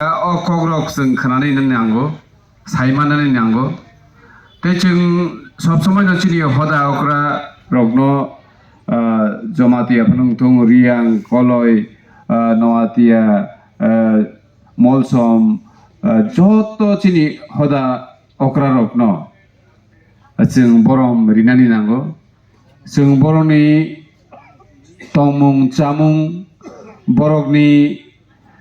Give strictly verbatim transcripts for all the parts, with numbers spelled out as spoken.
O kokrok chwng khnanani nango, saimanani nango. Tei chwng sob somai no chini hoda okra rokno, ah, Jamatia phano wngthung, Riang, Koloi, ah, Noatia, ah, Molsom, ah, joto chini hoda okra rokno chwng borom rinani nango. Chwng borokni tongmung chamung, borokni,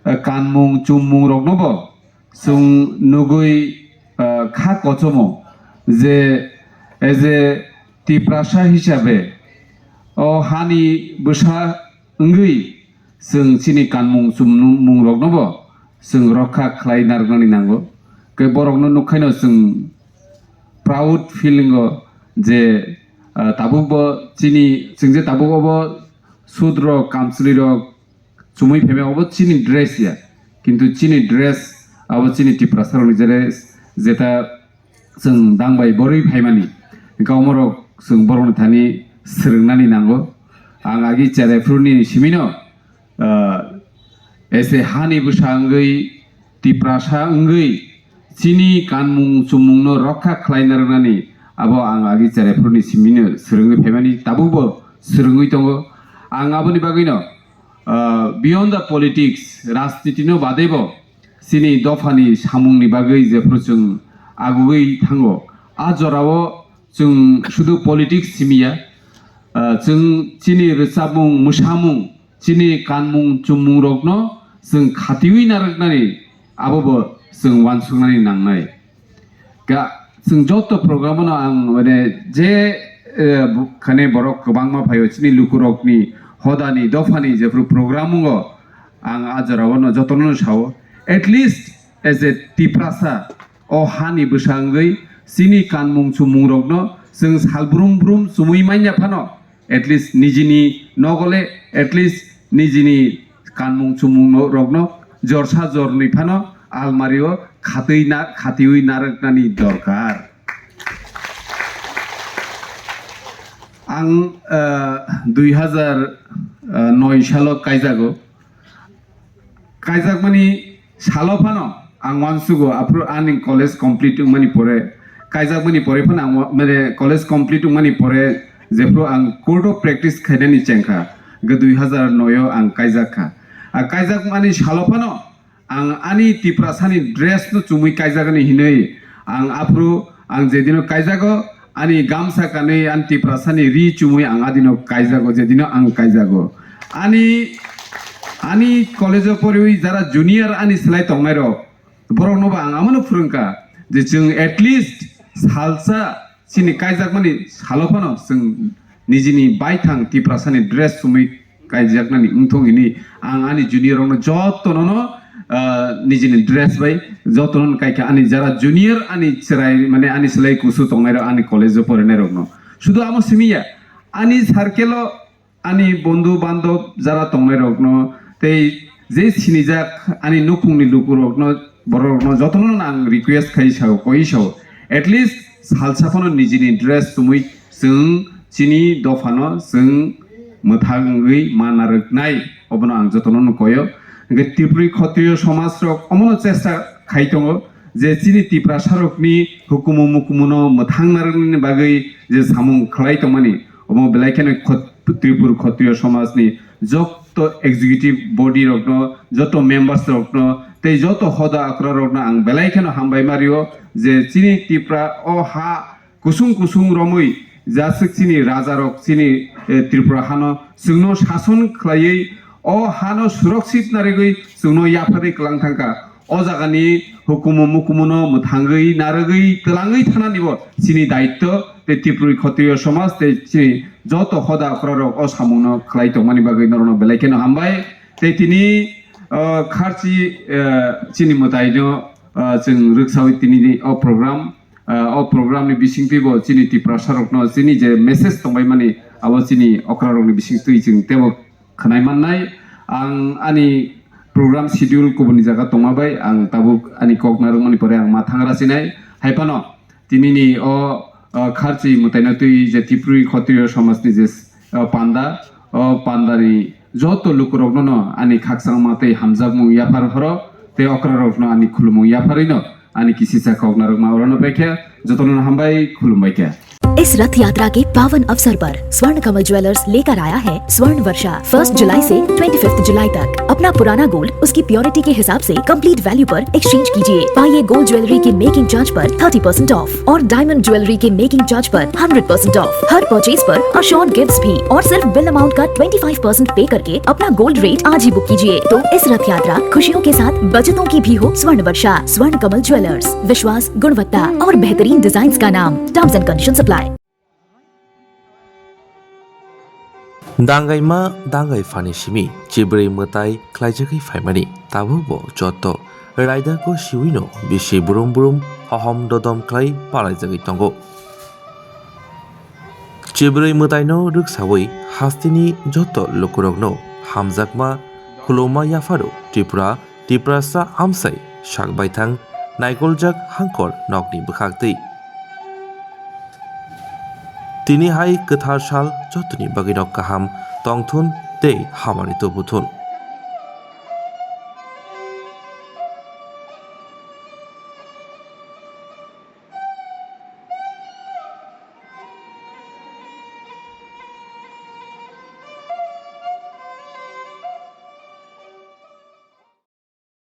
eh, kanmung chummung roknobo chwng nugwi, eh, kha kochomo je, as a Tiprasa hisabe o hani bwsa wngwi chwng chini kanmung chumung roknobo chwng rokha khlai narwknani nango. Khe borokno nukhaino chwng proud feeling o je, ah, tabuk bo chini, chwng je tabuk obo sudrok, kamchwlwirok chumui phaimai obo chini dress ya, kintu chini dress abo chini Tiprasa rokni dress, jeta chwng dangbai borwi phaimani, hwnkhe omorok chwng borokni thani swrwngnani nango. Ang agi cherai phuruni simino, ah, ese hani bwsa wngwi, Tiprasa wngwi, chini kanmung chumungno rokha khlaina rwnani abo ang agi cherai phuruni simino swrwngwi phaimani, tabukbo swrwngwi tongo. Ang aboni bagwino, ah, beyond the politics, rajnitino badebo chini dophani samungni bagwi jephru chwng agugwi thango. A jorao chwng sudu politics simiya, ah, chwng chini rwchapmung, mwsamung, chini kanmung chumung rokno chwng khatiwi narwknani abobo chwng uansuknani nangnai. Ga, chwng joto program no ang, mane, je, eh, bu-, khani borok kwbangma phaio chini lukurokni hodani dophani jephru program wngo, ang a jorao no jotono no sao, at least as a Tiprasa, o hani bwsa wngwi chini kanmung chumung rokno chwng sal brum brum chumui manya phano, at least nijini nogole, at least nijini kanmung chumung no-, rokno jorsa jornwi phano almari o khatwi na-, khatiwi narwknani dorkar. Ang, ah, dui hazar noi salo kaijago. Kaijakmani salo phano ang uansugo, aphuru ani college complete wngmani pore, kaijakmani pore phano ang wa-, mane, college complete wngmani pore jephuru ang court o practice khainani chengkha, hwnkhe dui hazar noi o ang kaijak kha. A kaijakmani salo phano ang ani Tiprasani dress no chumui kaijakani hinwi ang aphuru ang jedino kaijago, ani gamsa kanwi ani Tiprasani ri chumui ang adino kaijago, jedino ang kaijago. Ani, ani college o poriwi jara junior ani slai tongnairok, boroknobo ang amono phwrwngkha je chwng at least salsa chini kaijakmani salo phano chwng nijini baithang Tiprasani dress chumui kaijaknani wngthong hini ang ani junior rokno jotono no, ah, nijini dress bai jotono no kaikha. Ani jara junior, ani chwrai, mane, ani slai kusu tongnai rok, ani college o porinai rokno sudu amo simi ya, ani circle o ani bondhu bandhab jara tongnai rokno tei je sinijak ani nukhungni lukurokno, bororokno jotono no ang request khai sao, koi sao, at least salsa phano nijini dress chumui chwng chini dophano chwng mwthangwi ma narwknai, obono ang jotono no koyo. Hwnkhe Tripuri Khotriyo somaj rok omono chesta khai tongo je chini Tiprasa rokni hukumu mukumuno mwthang narwknani bagwi je samung khlai tongmani, omo belai kheno Khot-, Tripuri Khotriyo somajni joto executive body rokno, joto members rokno tei joto hoda okra rokno ang belai kheno hambai ma rio je chini Tripura o ha kusung kusung romwi jaswk chini raja rok chini, eh, Tripura hano chwngno sason khlaiwi o hano surakshit narigwi chwngno yapharwi kwlang thangkha. O jagani hukumu mukumuno mwthangwi narwgwi twlangwi thananibo chini daitto tei Tripuri Khotriyo somaj tei chini joto hoda okra rok o samungno khlai tongmani bagwi norokno belai kheno hambai. Tei tini, ah, kharchi, ah, chini mwtaino, ah, chwng rwksawi tini o program, ah, o program ni bisingtwi bo chini Tiprasa rokno chini je message tongbai mani abo chini okra rokni bisingtwi chwng teibo khwnai mannai. Ang ani program schedule kubuni jaga tongma bai ang tabuk ani kok narwkmani pore ang ma thangra sinai. Hai phano tinini o, o kharchi mwtaino twi je Tripuri Khotriyo somajni je, o panda, o pandani joto lukurokno no ani khakchangma tei hamjakmung yaphar horo. tei okrarokno ani khulumung yapharwino ani kisisa kok narwkma orono paikha, jotono hambai khulumbaikha. इस रथ यात्रा के पावन अवसर पर स्वर्ण कमल ज्वेलर्स लेकर आया है स्वर्ण वर्षा। फर्स्ट जुलाई से ट्वेंटी फिफ्थ जुलाई तक अपना पुराना गोल्ड उसकी प्योरिटी के हिसाब से कंप्लीट वैल्यू पर एक्सचेंज कीजिए। पाइए गोल्ड ज्वेलरी के मेकिंग चार्ज पर थर्टी परसेंट ऑफ और डायमंड ज्वेलरी के मेकिंग चार्ज पर हंड्रेड परसेंट ऑफ। हर परचेज पर अश्योर्ड गिफ्ट्स भी और सिर्फ बिल अमाउंट का ट्वेंटी फाइव परसेंट पे करके अपना गोल्ड रेट आज ही बुक कीजिए। तो इस रथ यात्रा खुशियों के साथ बचतों की भी हो। स्वर्ण वर्षा, स्वर्ण कमल ज्वेलर्स, विश्वास, गुणवत्ता और बेहतरीन डिजाइन्स का नाम। Terms and conditions apply. Dangaima dangai phani simi chibrwi mwtai khlaijagwi phaimani, tabukbo jotto raidako siwino bisi brum brum hohom dodom khlai palaijagwi tongo. Chibrwi mwtaino rwksawi hasteni jotto lukurokno hamjakma khuluma yapharo Tripura Tiprasa amsai sak baithang naikoljak hangkor nokni bwkhaktwi. Tini hai kwthar sal jottoni bagwino kaham tongthun tei hamari tubuthun.